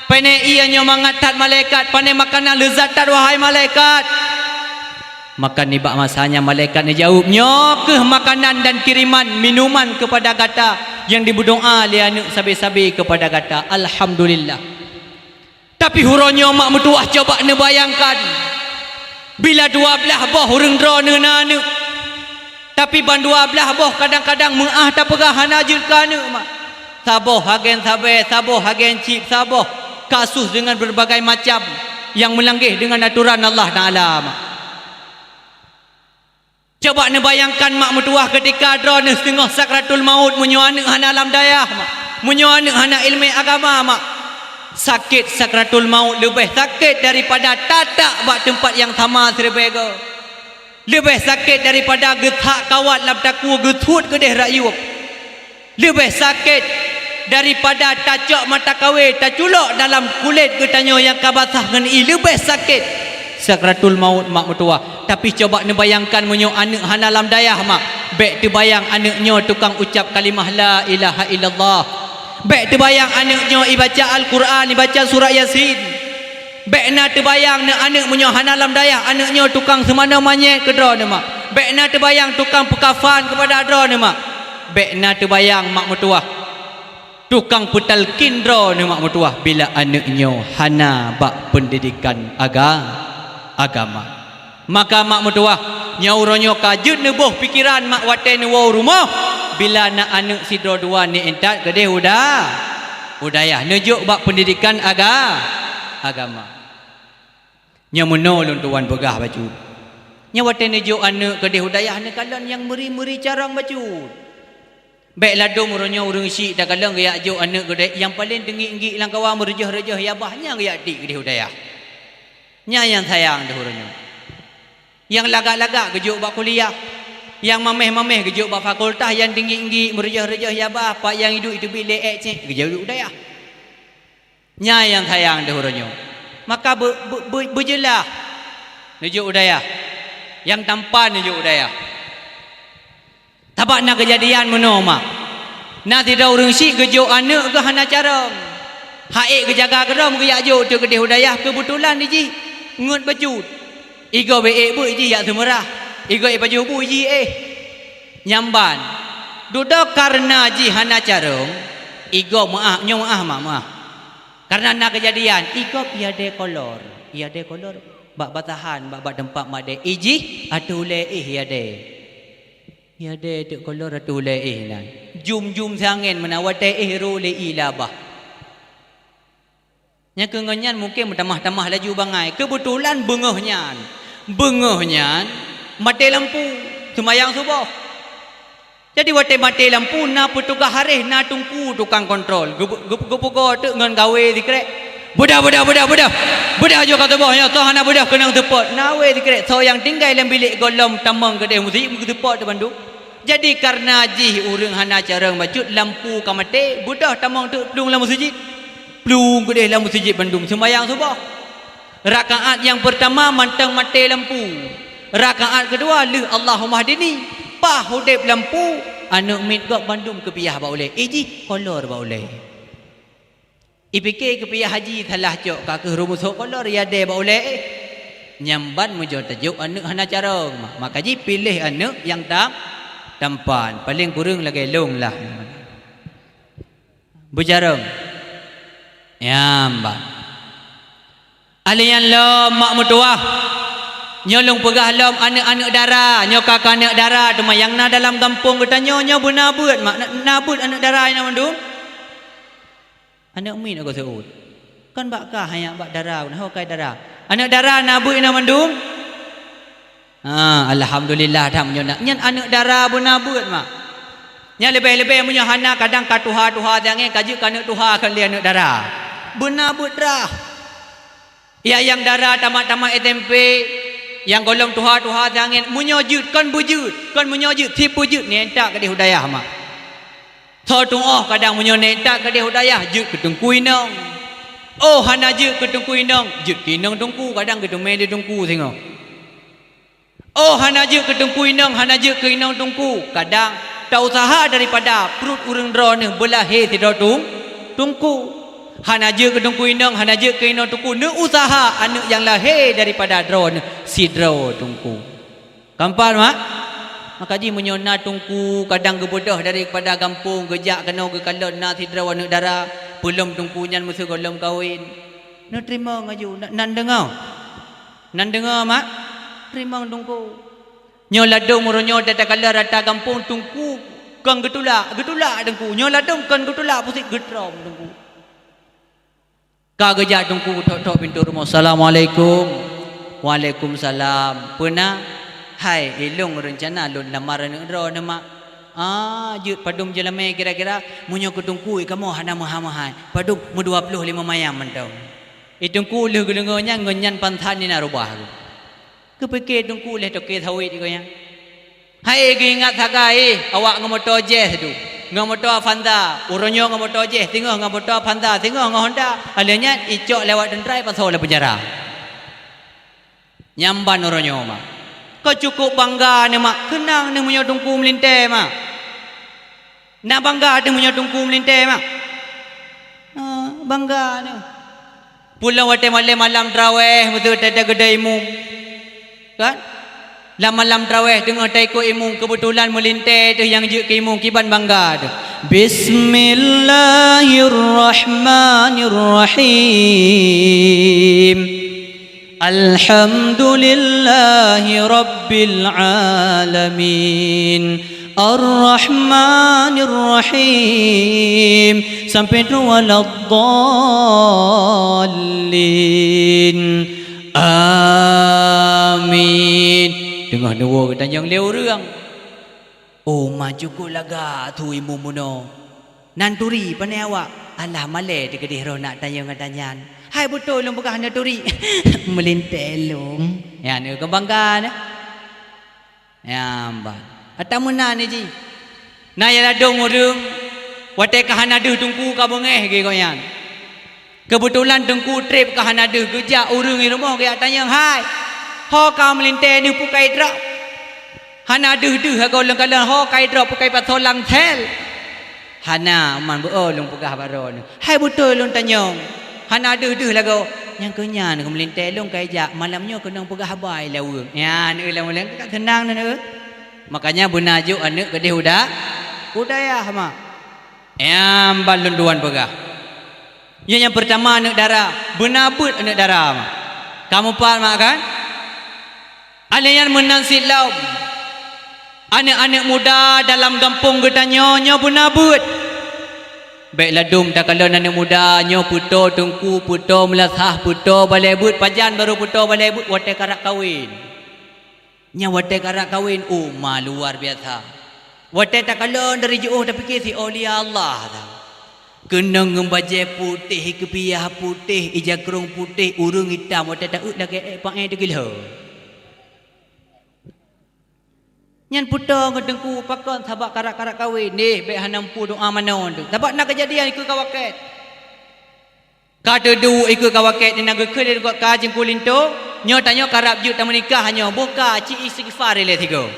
pane ie nyoe mangat that malaikat, pane makanan leuzat that wahai malaikat?" Maka nibak masa nyan malaikat neujaweueb, "Nyoe kheueh makanan dan kiriman minuman keupada gata nyang dimeudoá lé aneuëk sabe-sabe keupada gata. Alhamdulillah." Tapi uroe nyoe mak meutuwah, coba neubayangkan, bila dua blaih boh ureuëng droeneuh na aneuëk, tapi ban dua blaih boh kadang-kadang meuáh tapeugah hana jeuet keu aneuëk mak. Saboh hagén sabée, saboh hagén cit, saboh kasus deungon beurbagai macam nyang meulanggaih deungon atoran Allah Taala mak. Coba neubayangkan mak meutuwah keutika droeneuh singoh sakratul maut, meunyoe aneuëk hana lam dayah mak, meunyoe aneuëk hana iéleumé agama mak, sakét sakratul maut leubeh sakét daripada tatak bak teumpat nyang sama siribée goe. Leubeh sakét daripada geuthak kawat lam takue geusuet keudeh rakyueb. Leubeh sakét Daripada tacok mata kawé, taculok dalam kulét geutanyoe nyang ka basah ngon ié, leubeh sakét sakratul maut, mak meutuwah. Tapi coba neubayangkan meunyoe aneuëk hana lam dayah, mak. Bék teubayang aneuëk nyoe tukang ucap kalimah la ilaha illallah. Bék teubayang aneuëk nyoe ibaca Al-Quran, ibaca surat Yasin. Bék na teubayang neuëk aneuëk meunyoe hana lam dayah, aneuëk nyoe tukang seumanoe manyét keu droeneuh, mak. Bék na teubayang tukang peukafan keupada droeneuh, mak. Bék na teubayang, mak meutuwah, tukang peutalkin droeneuh, mak meutuwah, bila aneuëk nyoe hana bak peundidikan aga-, agama. Maka, mak meutuwah, nyoe uroe nyoe ka jeuet neuboh pikeran, mak, watée neuwoe u rumoh, bila na aneuëk sidroe dua, neuintat keudeh u da-, u dayah, neujok bak peundidikan aga-, agama. Nyoe meunoe lôn tuwan peugah bacut. Nyoe watée neujok aneuëk keudeh u dayah, neukalon nyang meuri-meuri carông bacut. Bék ladôm uroe nyoe ureuëng syiek takalon geujak jok aneuëk keudeh, nyang paleng teungiek-ngiek lam kawan, meureujoh-reujoh yah bah, nyan geujak tiek keudeh u dayah. Nyan nyang sayang deuh uroe nyoe. Nyang lagak-lagak geujok bak kuliah, nyang maméh-maméh geujok bak fakultas, nyang teungiek-ngiek meureujoh-reujoh yah bah, pat nyang iduek iteubiet lé ék cék geujok u dayah. Nyan nyang sayang deuh uroe nyoe. Maka beu-, beu-, beu-, beujeulaih neujok u dayah. Nyang tampan neujok u dayah. Sabab na keujadian meunoe, mak. Na sidroe ureuëng syiek geujok aneuëk geuh hana carông. Hak ék geujaga keudroe, geujak jok teuk keudeh u dayah, keubeutulan jih ngeut bacut. Igoe bék ék beuet jih jak seumeurah, igoe ék pajoh bu jih éh. Nyan ban. Dudoe kareuna jih hana carông, igoe meuáh, nyoe meuáh, mak, meuáh. Kareuna na keujadian, igob ié dée kolor, ié dée kolor bak batahan, bak, bak teumpat mak dée, ijih ateueh ulée éh ié dée. Ié dée teuk kolor ateueh ulée éh nyan. Jum-jum siangén meunan, watée éh rô lé ié lam bah. Nyang keu ngon nyan mungken meutamah-tamah laju bangai. Keubeutulan beungoh nyan, beungoh nyan maté lampu seumayang suboh. Jadi, watée maté lampu, na peutugaih hareh, na teungku tukang kontrol. Geu-, geu-, geupeugoe teuk ngon gawé sikrek. "Beudôh, beudôh, beudôh, beudôh! Beudôh aju ka tuboh nyoe, soe hana beudôh keunong seupôt." Na wé sikrek, soe nyang tinggai lam bilék gohlom tamong keudeh meuseujid meuseupôt teuk bandum. Jadi, kareuna jih ureuëng hana carông bacut, lampu ka maté, beudôh tamong teuk plueng lam meuseujid. Plueng keudeh lam meuseujid bandum seumayang suboh. Rakaat nyang peurtama mantong maté lampu. Rakaat keudua lheueh Allahummahdini, paih udeb lampu, aneuëk miet gob bandum keupiah bak ulée, ijih kolor bak ulée. Ipike keupiah haji salah cok, ka kheueh rumusok kolor ié dée bak ulée. Nyan ban meujok tajok aneuëk hana carông, maka jipiléh aneuëk nyang tam-, tampan, paleng kureueng lagée lôn lah. Beucarông. Nyan ban. Ahli nyan lom, mak meutuwah. Nyoe lôn peugah lom aneuëk-aneuëk dara, nyoe ka keu aneuëk dara, teuma nyang na dalam gampông geutanyoe nyoe beuna beuet, mak, na, na beuet aneuëk dara nyan mandum. Aneuëk miet agoe seuôt. Kon bak kah hanya bak dara, na ho kai dara. Aneuëk dara na beuet nyan mandum. Ha, alhamdulillah that meunyoe na. Nyan aneuëk dara beuna beuet, mak. Nyan leubeh-leubeh meunyoe hana, kadang ka tuha-tuha siangén, ka jeuet keu aneuëk tuha kon lé aneuëk dara. Beuna beuet rhah. Ya, nyang dara tamat-tamat S M P, nyang gohlom tuha-tuha siangén, meunyoe jeuet kon beujeuet, kon meunyoe jeuet, si peujeuet, neuintat keudeh u dayah, mak. Soe tuoh kadang meunyoe neuintat keudeh u dayah, jeuet keu teungku inong. Oh hana jeuet keu teungku inong, jeuet keu inong teungku, kadang geuteumé lé teungku singoh. Oh hana jeuet keu teungku inong, hana jeuet keu inong teungku, kadang ta-useuha daripada pruet ureuëng droeneuh beulahé sidroe teung-, teungku. Hana jeuet keu teungku inong, hana jeuet keu inong teungku, neu-useuha aneuëk nyang lahé daripada droeneuh sidroe teungku. Ka meupat, mak? Maka jih meunyoe na teungku kadang geubeudôh daripada gampông geujak keunoe geukalon na sidroe aneuëk dara, peulom teungku nyan meuseugohlom kawen. Neuteurimong aju, na-, nan deungoe. Nan deungoe, mak? Teurimong teungku. Nyoe ladôm uroe nyoe takalon rata gampông teungku kon geutulak, geutulak teungku. Nyoe ladôm kon geutulak, puséh geutrom teungku. Ka geujak teungku thok-thok pintoe rumoh, "Assalamualaikum." "Waalaikumsalam." "Peue na?" "Hai, ilôn reuncana lôn lamar aneuëk droeneuh, mak." "Ah, jeuet padum jeulamé kira-kira?" "Meunyoe keu teungku kamoe hana meuhai-meuhai, padum meudua ploh limong mayam mantong." I teungku lheueh geudeungoe nyan ngon nyan pansan inan rubah. Geupike teungku lé toke sawét geuh nyan. Hai geuingat sagai, awak ngon moto jeh tu. Ngon moto Avanza, uroe nyoe ngon moto jih, singoh ngon moto Avanza, singoh ngon Honda. Akhé nyan icok lewat teuntra, ipasoe lam penjara. Nyan ban uroe nyoe, mak. Ka cukup bangga neuh, mak. Keunong neuh meunyoe Teungku meulintèe, mak. Na bangga neuh meunyoe Teungku meulintèe, mak. Ha, bangga neuh. Pulang watèe malèe malam traweh, beutôi teuh tageudai imum. Kan? Lam malam traweh teungoh taikot imum, keubeutulan meulintèe teuh nyang jeuet keu imum, kiban bangga teuh. Bismillahirrahmanirrahim. Alhamdulillahi rabbil alamin. Arrahmanirrahim. Sampai tu waladdallin. Amin. Teungoh neuwoe geutanyong lé ureueng. Oh, ma cukup lagak tho imum bunoe. Nan turi, pane awak? Alah, malèe teuh keudeh roh nak tanyong gata nyan. Hai, beutôi lôn peugah hana turi. Meulintèe lôn. Nyan, eh, keu bangga neuh. Nyan ban. Ata meunan jih. Na nyang ladôm ureueng, watèe ka hana deuh Teungku ka beungéh lagèe gobnyan. Keubeutulan Teungku trép ka hana deuh, geujak ureueng di rumoh geujak tanyong, "Hai, ho ka meulintèe neuh, peue ka idrop?" Hana deuh-deuh agoe lôn kalon, "Ho ka idrop, peue ka ipasoe lam sel?" Hana, man beu-o lôn peugah bak droeneuh. Hai, beutôi lôn tanyong. Hana deuh-deuh lagoe. Nyang keu nyan keuh meulintèe lôn ka ijak, malam nyoe keunong peugah haba ilèe ureueng. Nyan, eh, lam ulèe ka seunang neuh, eh. Makanya beuna jok aneuk keudeh u da-, u dayah, mak. Nyan ban lôn tuan peugah. Nyoe nyang peurtama aneuk dara, beuna beuet aneuk dara, mak. Ka mupat, mak, kan? Akhé nyan meunan cit lom. Aneuk-aneuk muda dalam gampông geutanyoe nyoe beuna beuet. Bèk ladôm takalon aneuk muda nyoe peutoe teungku, peutoe meulasah, peutoe balèe beuet, pajan barô peutoe balèe beuet, watèe karap kawen. Nyan watèe karap kawen, oh, ma luar biasa. Watèe takalon dari jiôh tapike si aulia Allah tau. Keunong ngon bajèe putéh, ikeupiah putéh, ija krông putéh, ureueng itam watèe taeu lagèe èk paéh teugeulhô. Nyan peutoe ngon teungku, pakon sabab karap-karap kawen, neh, bèk hana muphom doa manoe teuh. Sabab na keujadian ikeue ka wakét. Ka teuduek ikeue ka wakét, di na geukheun lé teungku ka jeungku linto, nyoe tanyoe karab jeuet tameunikah nyoe, boh ka ci istighfar ilèe sigoe.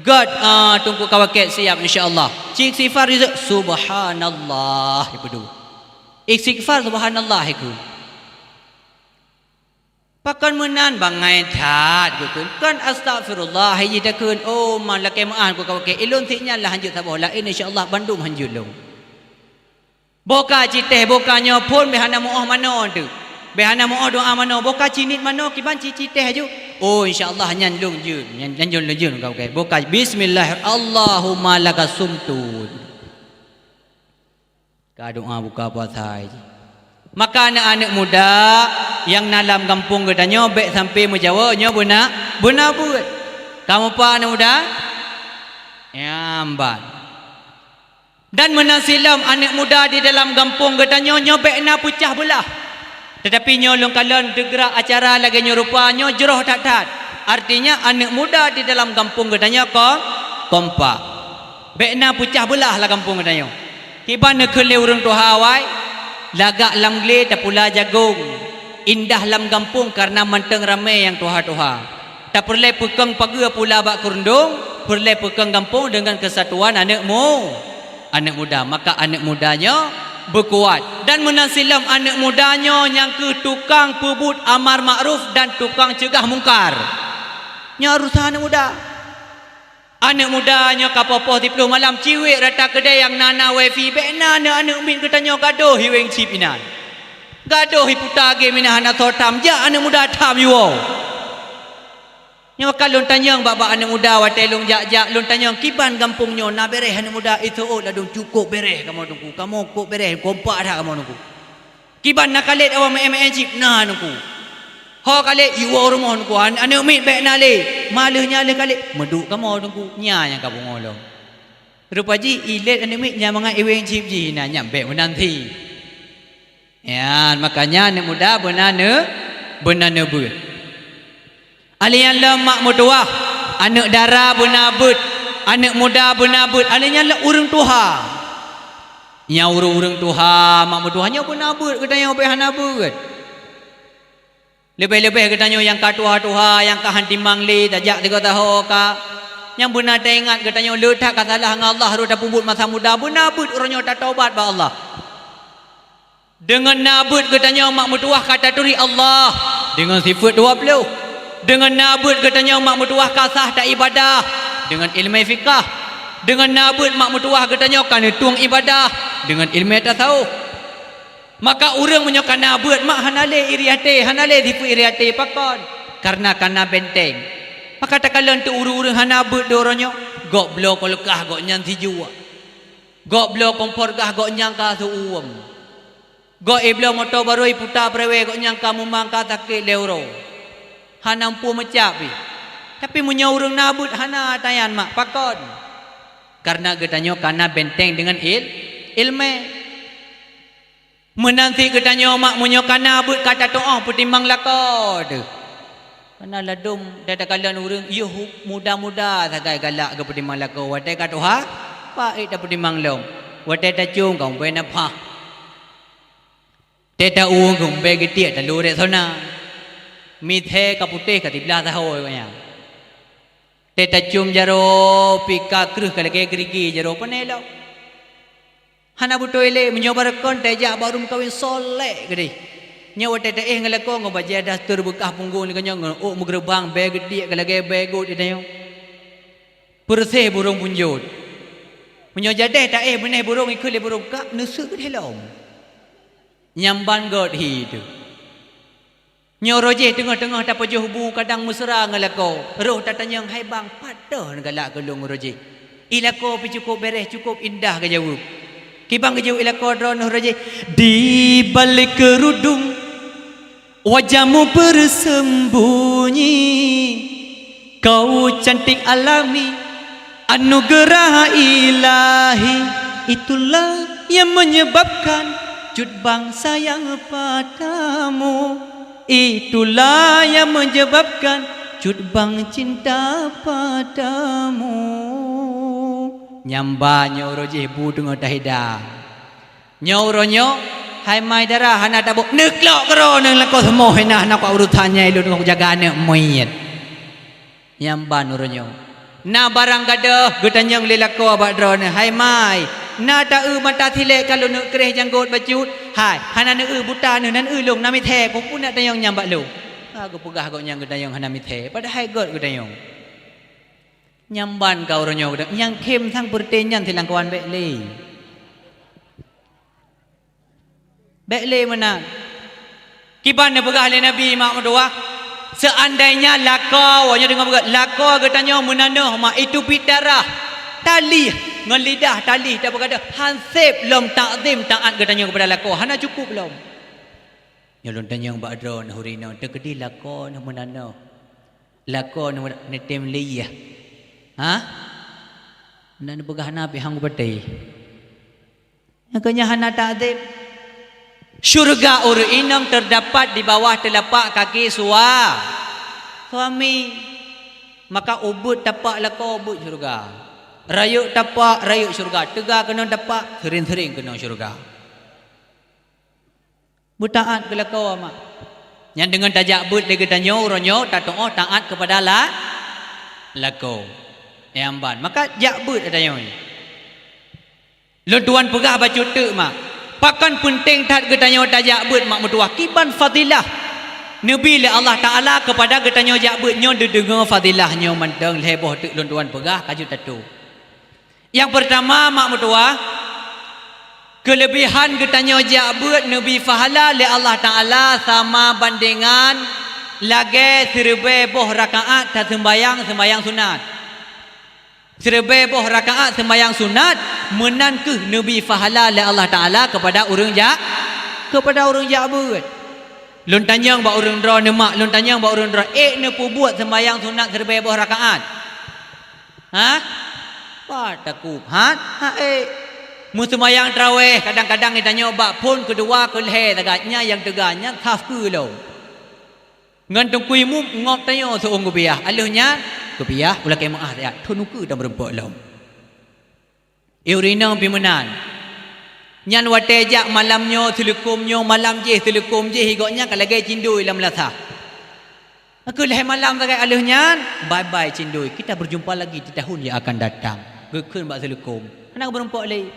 Gèt, ah, teungku ka wakét siap, insya Allah. Ci istighfar, subhanallah, ipeuduek. Istighfar, subhanallah, ikeue. Pakon meunan bangai that geukheun. Kon astagfirullah, hai jih takheun, oh, ma lakèe meu'ah ku ka wakét. Ilôn sit nyan lah hanjeuet saboh laén, insya Allah bandum hanjeuet lôn. Boh ka ci teh, boh ka nyoe phôn bèk hana meu'oh manoe teuh. Bèk hana meu'oh doa manoe, boh ka ci niet manoe kiban ci, ci teh aju. Oh, insya Allah nyan lôn jeuet, nyan, nyan lôn jeuet ka wakét. Boh ka bismillah, Allahumma lakasumtu. Ka doa buka puasa jih. Maka aneuk-aneuk muda nyang na lam gampông geutanyoe bèk sampoe meujaweub nyoe beuna, beuna beuet. Ka mupat aneuk muda? Nyan ban. Dan meunan sit lom aneuk muda di dalam gampông geutanyoe nyoe bèk na peucah beulah. Teutapi nyoe lôn kalon teugerak acara lagèe nyoe rupa nyoe jroh that-that. Artinya aneuk muda di dalam gampông geutanyoe ko-, kompak. Bèk na peucah beulah lam gampông geutanyoe. Kiban neukheun lé ureueng tuha awai, lagak lam glé tapula jagong, indah lam gampông kareuna mantong ramé nyang tuha-tuha. Tapeureulèe peukong pageue pula bak keurundong, peureulèe peukong gampông deungon keusatuan aneuk mu-, aneuk muda. Maka aneuk muda nyoe beukuat. Dan meunan sit lom aneuk muda nyoe nyang keuh tukang peubuet amar makruf dan tukang ceugah mungkar. Nyoe urusan aneuk muda. Aneuk muda nyoe ka poh-poh siplôh malam ciwék rata keudè nyang na-na wifi, bèk na aneuk-aneuk miet geutanyoe gadôh hi weng chip inan. Gadôh hi puta game inan hana soe tham, jak aneuk muda tham jiwoe. Nyoe ka lôn tanyong bak-bak aneuk muda watèe lôn jak-jak, lôn tanyong kiban gampông nyoe na bèrèh aneuk muda, iseuôt ladôm cukôp bèrèh kamoe teungku, kamoe kôp bèrèh, kompak that kamoe teungku. Kiban na kalét awak meu'èn-meu'èn chip na teungku. Ho kalét iwoe rumoh teungku, an-, aneuk miet bèk na lé. Ma lheueh nyan lheueh kalét, meuduek kamoe teungku. Nyan nyang ka beungoh lom. Rupa jih ilét aneuk miet nyan mangat iweng chip jih na, nyan bèk meunan thi. Nyan, makanya aneuk muda beuna neu-, beuna neubeuet. Akhé nyan lom mak meutuwah, aneuk dara beuna beuet, aneuk muda beuna beuet, akhé nyan lom ureueng tuha. Nyang ureuëng-ureuëng tuha, mak meutuha nyoe beuna beuet, geutanyoe bèk hana beuet. Leubeh-leubeh geutanyoe nyang ka tuha-tuha, nyang ka han timang lé, tajak tiga tahun ka. Nyang beuna taingat geutanyoe le that ka salah ngon Allah, rhot tapeubuet masa muda, beuna beuet uroe nyoe tatobat bak Allah. Deungon na beuet geutanyoe mak meutuah ka taturi Allah deungon sifeuet dua ploh. Deungon na beuet geutanyoe mak meutuah ka sah taibadah deungon ileumèe fiqah. Deungon na beuet mak meutuah geutanyoe ka neutueng ibadah deungon ileumèe tasawuf. Maka ureuëng meunyoe ka na beuet mak hana lé iri até, hana lé sifeuet iri até pakon, kareuna ka na benteng. Maka takalon teuk ureuëng-ureuëng hana beuet di uroe nyoe, gok bloe kulkas gobnyan sijuek. Gok bloe kompor gas gobnyan ka seu-uem. Gok ibloe moto barô iputa peurewée gobnyan ka mumang ka sakét lé uroe. Hana muphom meucab pih. Tapi meunyoe ureuëng na beuet hana tanyan mak pakon. Kareuna geutanyoe ka na benteng deungon il-, ileumèe. Meunan cit geutanyoe mak meunyoe ka na beuet ka tatuoh peutimang lakoe teuh. Kareuna ladôm takalon ureuëng yoh muda-muda sagai galak geupeutimang lakoe, watèe ka tuha, pah ék tapeutimang lom. Watèe tacôm ka umbée na pah. Tée ta-ueng ka umbée geutiek talo Rexona. Mithèe ka putéh ka siblaih saho gobnyan. Tée tacôm jaroe pih ka kreueh ka lagée geurigi jaroe pane lom. Hana beutôi lé meunyoe barô kon tajak bak ureuëng meukawen solek keudeh. Nyoe watée taéh ngon lakoe ngon bajée daster beukah punggong lagée nyoe ngon ôk meugeureubang bée geutiek ka lagée bée gôt di tanyoe. Peureuseh burông punjot. Meunyoe jadeh taéh beuneh burông ikheun lé burông kak neuseuek keudeh lom. Nyang ban gét hi teuh. Nyoe roh jih teungoh-teungoh tapeujoh bu kadang meusra ngon lakoe. Roh tatanyong hai bang, pat teuh neugalak keu lôn roh jih. I lakoe pih cukôp bèreh, cukôp indah geujaweueb. Kiban geujaweueb i lakoe droeneuh roh jih, di balik kerudung wajahmu bersembunyi. Kau cantik alami, anugerah ilahi, itulah yang menyebabkan Cut Bang sayang padamu. Itulah yang menyebabkan Cut Bang cinta padamu. Nyang ba nyoe roh jih bu teungoh tahidang. Nyoe uroe nyoe, hai mai dara hana tabôh, neuklok keudroe neuh lakoe seumoh hina hana kuat urusan nyang ilôn ngon kujaga aneuk miet. Nyang ban uroe nyoe. Na barang gadôh geutanyong lé lakoe bak droeneuh, hai mai, na ta-eu mata silek ka lôn neuk kreh janggot bacut, hai, hana neu-eu buta neuh nan eu lôn na mithèe, peue-peue na tanyong nyang bak lôn. Ka geupeugah gobnyan geutanyong hana mithèe, padahai gét geutanyong. Nyang ban ka uroe nyoe geutanyong, nyang khém sang peureuté nyan silangkawan bèk lé. Bèk lé meunan. Kiban neupeugah lé Nabi mak meutuwah, seuandainya lakoe, nyoe deungoe beugét, lakoe geutanyoe meunanoh mak itu pih darah, talih ngon lidah talih tapeugadôh, han sép lom takzim taát geutanyoe keupada lakoe, hana cukup lom. Nyoe lôn tanyong bak droeneuh ureueng inong, teukeudi lakoe neuh meunanoh, lakoe neuh neutem lé yah. Hah? Neupeugah na pih han kupatéh. Nyang keu nyan hana takzim. Syeuruga ureueng inong teudapat di bawah teulapak kaki sua-, suami. Maka ubeuet tapak lakoe ubeuet syeuruga. Rayeuk tapak rayeuk syeuruga. Teuga keunong tapak, seuring-seuring keunong syeuruga. Beutaát keu lakoe mak. Nyan deungon tajak beuet lé geutanyoe uroe nyoe tatuoh taát keupada la-, lakoe. Nyang ban. Maka jak beuet geutanyoe. Lôn tuan peugah bacut teuk mak, pakon peunteng that geutanyoe tajak beuet mak meutuwah kiban fadilah neubi lé Allah Taala keupada geutanyoe jak beuet nyoe. Neudeungoe fadilah nyoe mantong lhée boh teuk lôn tuan peugah ka jeuet tateupeue. Nyang peurtama mak meutuwah, keuleubehan geutanyoe jak beuet neubi pahala lé Allah Taala sama bandengan lagée sireubée boh rakaat taseumbayang seumbayang sunat. Sireubée boh rakaat seumbayang sunat meunan kheueh neubi pahala lé Allah Taala keupada ureueng jak, keupada ureueng jak beuet. Lôn tanyong bak ureueng droeneuh mak, lôn tanyong bak ureueng droeneuh, ék neupeubuet seumbayang sunat sireubée boh rakaat? Hah? Pat takub, hat? Ha'ék. Meuseumayang traweh kadang-kadang geutanyoe bak phon keudua keulhée sagat nyan nyang teuga nyan saf keue lom. Ngon teungku imum ngop tanyoe seuueng geupiah, aleuh nyan geupiah ulakée meuáh siat thon ukeue dan meureumpok lom. Ureueng inong pih meunan. Nyan watée jak malam nyoe seuleukom nyoe, malam jéh seuleukom jéh, gobnyan ka lagée cindui lam lasah. Keu lhée malam sagai aleuh nyan, bye-bye cindui, kita berjumpa lagi di tahun yang akan datang. Geukheun bak seuleukom, hana geumeurumpok lé.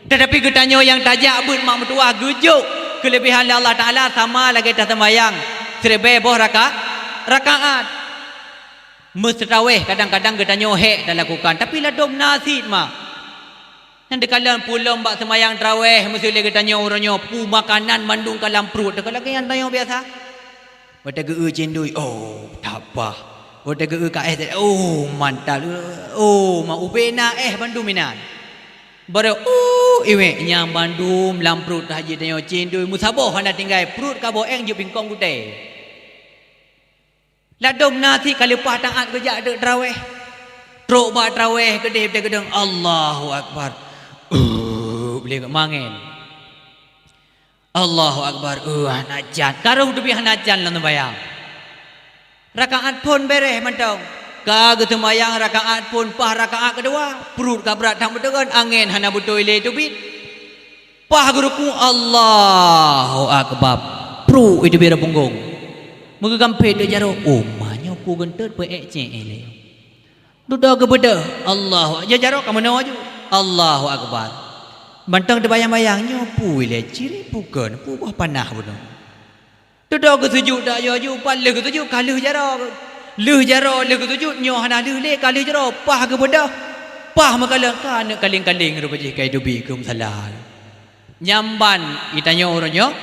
Teutapi geutanyoe nyang tajak beuet mak meutuwah geujok keuleubehan lé Allah Taala sama lagée taseumayang siribée boh raka-, rakaat. Meuseurawéh kadang-kadang geutanyoe hék talakukan, tapi ladom na cit mak. Nyan teukalon pulom bak seumayang trawéh, meuseu lé geutanyoe uroe nyoe peue makanan mandum ka lam pruet, teuka lagée nyang tanyoe biasa. Watée geu-eu cindui, oh, tapah. Watée geu-eu ka éh, oh, mantap. Oh, ma ubé na éh bandum inan. Barô, uh, iwék nyang bandum lam pruet haji tanyoe cindui meusaboh hana tinggai, pruet ka boh éng jeuet bingkong gutée. Ladom na cit ka leupah taát geujak teuk trawéh. Trok bak trawéh keudeh teugeudong, Allahu Akbar. Uh, boleh mangen. Allahu Akbar. Uh, hana can. Karong teubiet hana can lam seumayang. Rakaat phon béréh mantong. Ka geuseumayang rakaat phon, paih rakaat keudua. Pruet ka brat that meuteugon, angén hana beutôi lé teubiet. Paih geuruku, Allahu Akbar. Pruet itu bira punggong. Meugeugampét teuk jaroe, oh, ma nyoe peue geunteut peuék cék ilée. Dudoe geubeudôh, Allahu, ya jaroe ka meunoe aju. Allahu Akbar. Mantong teubayang-bayang nyoe peue ilée, cirét peue kon, peue boh panah bunoe. Dudoe geusujut dak aju-aju, pat lheueh geusujut ka lheueh jaroe. Lheueh jaroe lheueh geusujut nyoe hana lheueh lé ka lheueh jaroe, paih geubeudôh. Paih meukalon ka aneuk kaléng-kaléng rupa jih ka iteubiet keu meusala. Nyan ban geutanyoe uroe nyoe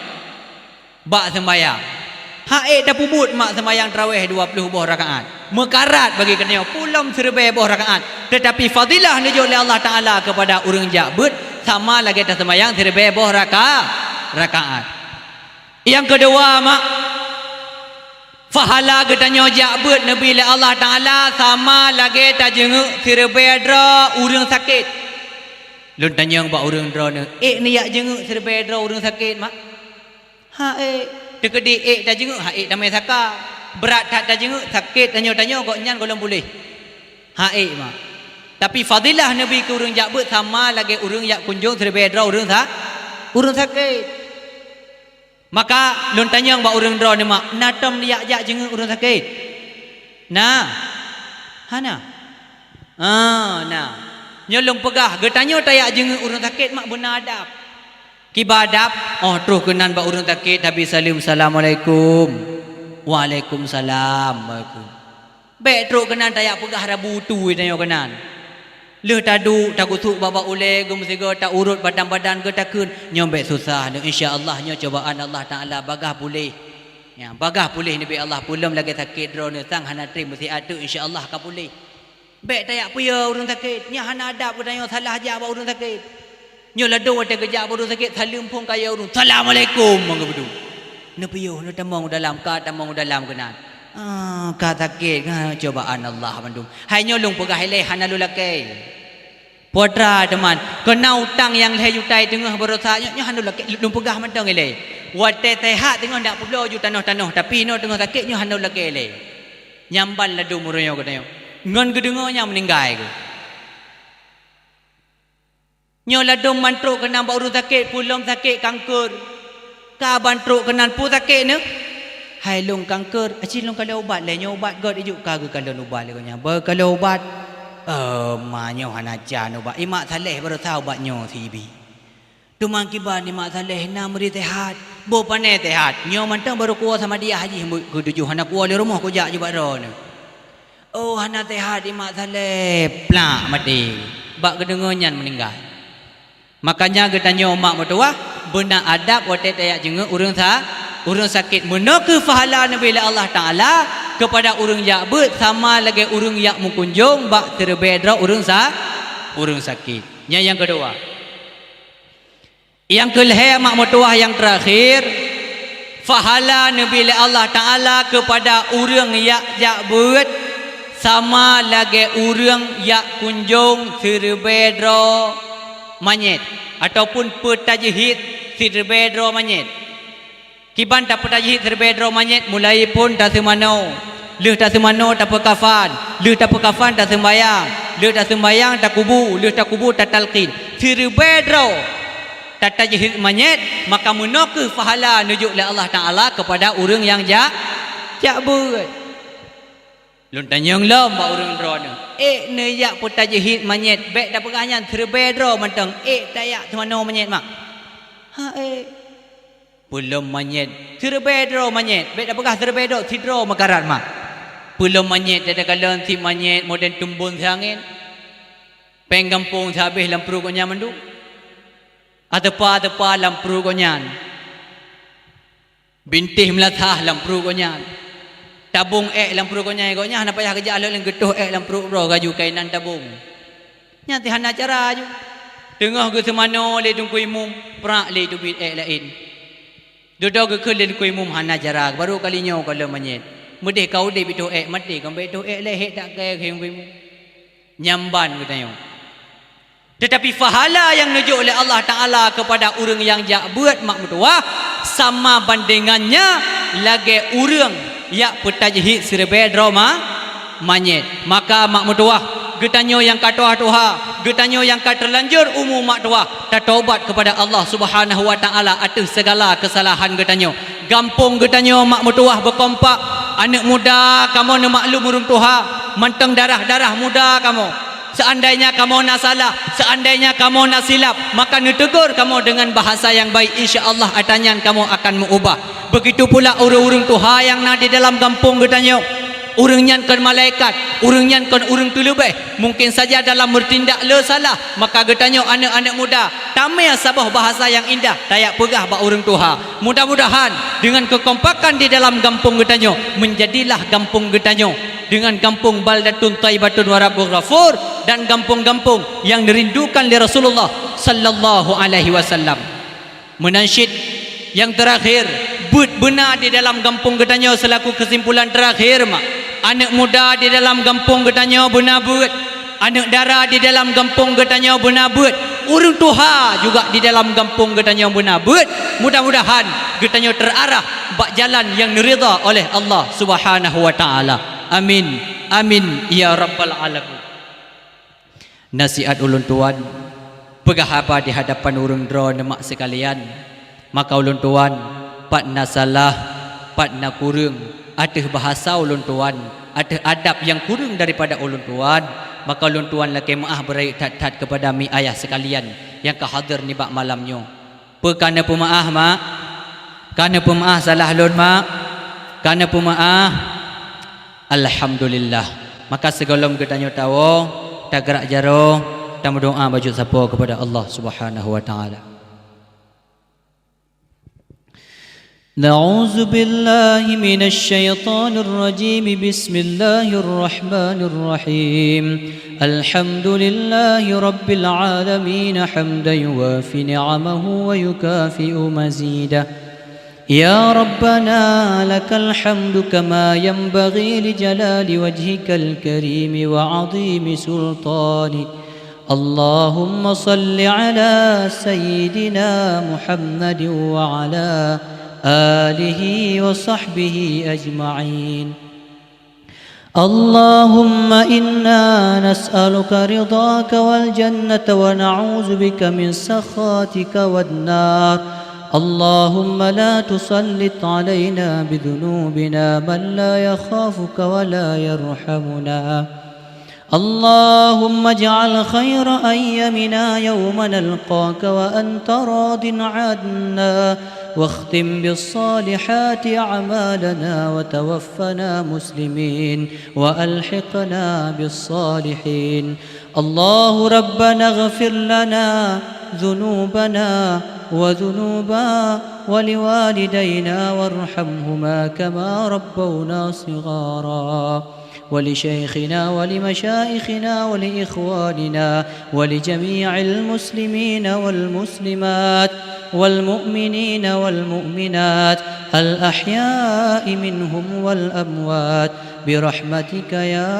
bak seumayang. Hak ék tapeubuet mak seumayang trawéh dua ploh boh rakaat. Meukarat bagi geutanyoe pulom siribée boh rakaat. Teutapi fadilah neujok lé Allah Taala keupada ureuëng jak beuet sama lagée taseumayang siribée boh raka-, rakaat. Nyang keudua mak, pahala geutanyoe jak beuet neubi lé Allah Taala sama lagée tajeungeuk siribée droe ureuëng sakét. Lôn tanyong bak ureuëng droeneuh, ék neujak jeungeuk siribée droe ureuëng sakét mak? Hak ék. Teukeudi ék tajeungeuk, hak ék tamé saka. Brat that tajeungeuk, sakét tanyoe-tanyoe gobnyan gohlom puléh. Hak ék mak. Tapi fadilah neubi keu ureuëng jak beuet sama lagée ureuëng jak kunjong siribée droe ureuëng sa-, ureuëng sakét. Maka lôn tanyong bak ureuëng droeneuh mak, na tom neujak jak jeungeuk ureuëng sakét? Na? Hana? Ah, na. Nyoe lôn peugah, geutanyoe tajak jeungeuk ureuëng sakét mak beuna adab. Kiban adab, oh troh keunan bak ureuëng sakét, habéh saleuem, "Assalamualaikum." "Waalaikumsalam." Waalaikum. Bék trok keunan tajak peugah rabu tui tanyoe keunan. Lheueh taduek, tagusok babah ulée, geumeusigoe, taurot badan-badan geuh takheun, nyoe bék susah neuh, insya Allah nyoe cobaan Allah Taala, bagaih puléh. Nyan, bagaih puléh neubi Allah, pulom lagée sakét droeneuh sang hana treb meusiat teuk, insya Allah ka puléh. Bék tajak piôh ureuëng sakét, nyan hana adab geutanyoe salah jak bak ureuëng sakét. Nyoe ladom watée geujak bak ureuëng sakét, saleuem phon kayée ureuëng, "Assalamualaikum," ngon geubeudôh. Neupiôh, neutamong u dalam, ka tamong u dalam keunan. Ah, ka sakét, ah, cobaan Allah mandum. Hai nyoe lôn peugah ilée hana lôn lakée. Putra teuma, keu na utang nyang lhée juta teungoh barosa nyoe, nyoe hana lôn lakée, lôn peugah mantong ilée. Watée seuhat teungoh ndak peubloe ju tanoh-tanoh, tapi inoe teungoh sakét nyoe hana lôn lakée ilée. Nyan ban ladom uroe nyoe geutanyoe. Ngon geudeungoe nyang meuninggai geuh. Nyoe ladom ban trok keunan bak ureuëng sakét, pulom sakét kanker. Ka ban trok keunan peue sakét neuh? Hai lôn kanker, aci lôn kalon ubat lé, nyoe ubat göt ijuk ka geukalon ubat lé gobnyan. Beukalon ubat, eh, ma nyoe hana can ubat. I mak Saleh barosa ubat nyoe sibi. Teuma kiban i mak Saleh na meuri seuhat. Boh pané seuhat. Nyoe mantong barô kuwoe Samadiyah jih keu tujoh hana kuwoe lé rumoh kujak ju bak droeneuh. Oh, hana seuhat i mak Saleh, plak maté. Bak geudeungoe nyan meuninggai. Makanya geutanyoe mak meutuwah, beuna adab watée tajak jeungeuk ureuëng sa-, ureuëng sakét. Meunoe kheueh pahala neubi lé Allah Taala keupada ureuëng jak beuet sama lagée ureuëng jak meukunjong bak siribée droe ureuëng sa-, ureuëng sakét. Nyan nyang keudua. Nyang keulhée mak meutuwah nyang teurakhir, pahala neubi lé Allah Taala keupada ureuëng jak, jak beuet sama lagée ureuëng jak kunjong siribée droe manyét ataupun peutajhid siribée droe manyét. Kiban tapeutajhid siribée droe manyét, mulai phon taseumanoe, lheueh taseumanoe tapeukafan, lheueh tapeukafan taseumbayang, lheueh taseumbayang takubu, lheueh takubu tatalkin. Siribée droe Tatajhid manyét, maka meunoe kheueh pahala neujok lé Allah Taala keupada ureuëng nyang jak, jak beuet. Lôn tanyong lom bak ureuëng droeneuh, "Ék neujak peutajhid manyét, bék tapeugah nyan siribée droe mantong, ék tajak teumanoe manyét mak?" "Ha ék." "Peulom manyét, siribée droe manyét, bék tapeugah siribée droe, sidroe meukarat mak." Peulom manyét, takalon si manyét modél tumbon si angén. Péng gampông si habéh lam pruet gobnyan mandum. Ateupa-ateupa lam pruet gobnyan. Bintéh meulasah lam pruet gobnyan. Tabong ék lam pruet gobnyan, gobnyan hana payah geujak lé, geutoh ék lam pruet droe, laju kainan tabong. Nyan teuh hana cara ju. Teungoh geuseumanoe lé Teungku Imum, prak lé teubiet ék laén. Dudoe geukheun lé Teungku Imum, hana cara, baru kali nyoe ka lom manyét. Meudéh ka udeb itoh ék, maté ka bék itoh ék lé, hék that kayée kheun Teungku Imum. Nyan ban geutanyoe. Teutapi pahala nyang neujok lé Allah Taala keupada ureuëng nyang jak beuet mak meutuwah, sama bandengannya lagée ureuëng jak peutajhid siribée droe ma-, manyét. Maka mak meutuwah, geutanyoe nyang ka tuha-tuha, geutanyoe nyang ka teulanjur umu mak tuwah, tatobat keupada Allah Subhanahu wa Taala ateueh sigala keusalahan geutanyoe. Gampông geutanyoe mak meutuwah beukompak, aneuëk muda kamoe neumaklum ureuëng tuha, mantong darah-darah muda kamoe. Seandainya kamoe na salah, seandainya kamoe na silap, maka neutegur kamoe deungon bahasa nyang baik, insya Allah atra nyan kamoe akan meuubah. Begitu pula ureuëng-ureuëng tuha nyang na di dalam gampông geutanyoe. Ureuëng nyan kon malaikat, ureuëng nyan kon ureuëng teuleubeh. Mungkin saja dalam meutindak le salah, maka geutanyoe aneuëk-aneuëk muda tamé saboh bahasa nyang indah tajak peugah bak ureuëng tuha. Mudah-mudahan deungon keukompakan di dalam gampông geutanyoe, meunjadilah gampông geutanyoe deungon gampông baldatun thaibatun wa rabbun ghafur, dan gampông-gampông nyang dirindukan lé Rasulullah sallallahu alaihi wasallam. Meunan cit nyang teurakhir, beuet beuna di dalam gampông geutanyoe seulaku keusimpulan teurakhir mak. Aneuëk muda di dalam gampông geutanyoe beuna beuet. Aneuëk dara di dalam gampông geutanyoe beuna beuet, ureuëng tuha juga di dalam gampông geutanyoe beuna beuet. Mudah-mudahan geutanyoe teuarah bak jalan nyang neuridha oleh Allah Subhanahu wa Taala. Amin. Amin ya rabbal alamin. Nasihat ulôn tuan, peugah haba di hadapan ureuëng droeneuh mak seukalian. Maka ulôn tuan, pat na salah, pat na kureueng ateueh bahasa ulôn tuan, ateueh adab nyang kureueng daripada ulôn tuan, maka ulôn tuan lakée meuáh beurayeuk that-that keupada mi ayah seukalian nyang ka hadhir nibak malam nyoe. Peu ka neupeumeuáh mak? Ka neupeumeuáh salah lôn mak? Ka neupeumeuáh? Alhamdulillah. Maka sigohlom geutanyoe tawoe, tagrak jaroe, tameudoá bacut sapo keupada Allah Subhanahu wa Taala. أعوذ بالله من الشيطان الرجيم. بسم الله الرحمن الرحيم. الحمد لله رب العالمين، حمدا يوافي نعمه ويكافئ مزيده. يا ربنا لك الحمد كما ينبغي لجلال وجهك الكريم وعظيم سلطانك. اللهم صل على سيدنا محمد وعلى آله وصحبه أجمعين. اللهم إنا نسألك رضاك والجنة ونعوذ بك من سخطك والنار. اللهم لا تسلط علينا بذنوبنا من لا يخافك ولا يرحمنا. اللهم اجعل خير أيامنا يوم نلقاك وأنت راض عنا، واختم بالصالحات أعمالنا وتوفنا مسلمين وألحقنا بالصالحين. الله ربنا اغفر لنا ذنوبنا وذنوب ولوالدينا وارحمهما كما ربونا صغارا. ولشيخنا ولمشايخنا ولإخواننا ولجميع المسلمين والمسلمات والمؤمنين والمؤمنات الأحياء منهم والأموات برحمتك يا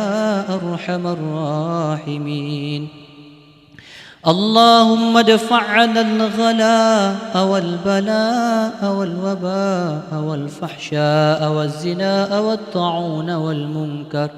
أرحم الراحمين. اللهم ادفع عنا الغلاء والبلاء والوباء والفحشاء والزنا والطاعون والمنكر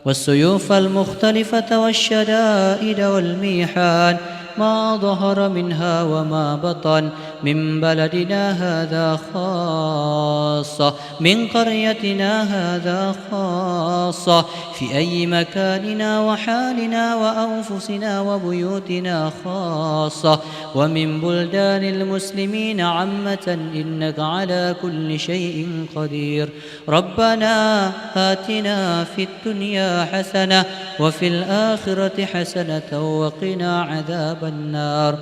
والسيوف المختلفة والشدائد والميحان ما ظهر منها وما بطن، من بلدنا هذا خاصة، من قريتنا هذا خاصة، في أي مكاننا وحالنا وأنفسنا وبيوتنا خاصة، ومن بلدان المسلمين عامة، إنك على كل شيء قدير. ربنا آتنا في الدنيا حسنة وفي الآخرة حسنة وقنا عذاب النار.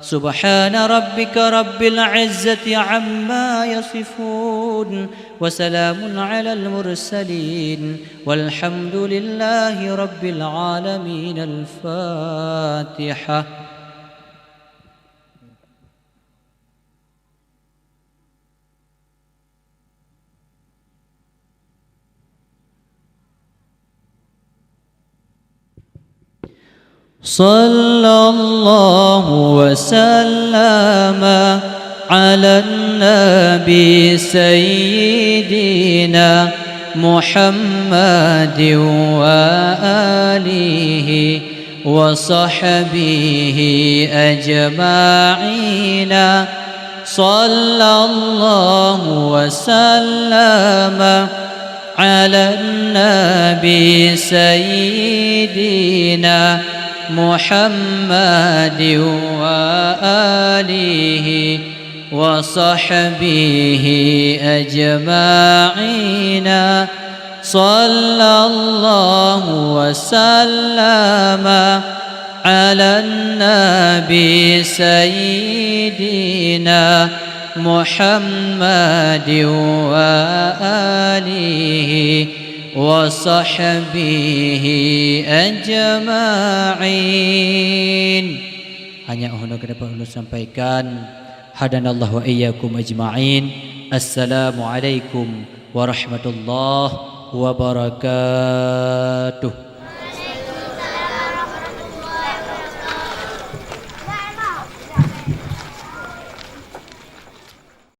سبحان ربك رب العزة عما يصفون، وسلام على المرسلين، والحمد لله رب العالمين. الفاتحة. صلى الله وسلم على النبي سيدنا محمد وآله وصحبه أجمعين. صلى الله وسلم على النبي سيدنا محمد وآله وصحبه أجمعين. صلى الله وسلم على النبي سيدنا محمد وآله وصحبه أجمعين. Hanya hana keudapat ulôn sampaikan. Hadanallahu wa iyyakum ajma'in. Assalamualaikum warahmatullahi wabarakatuh.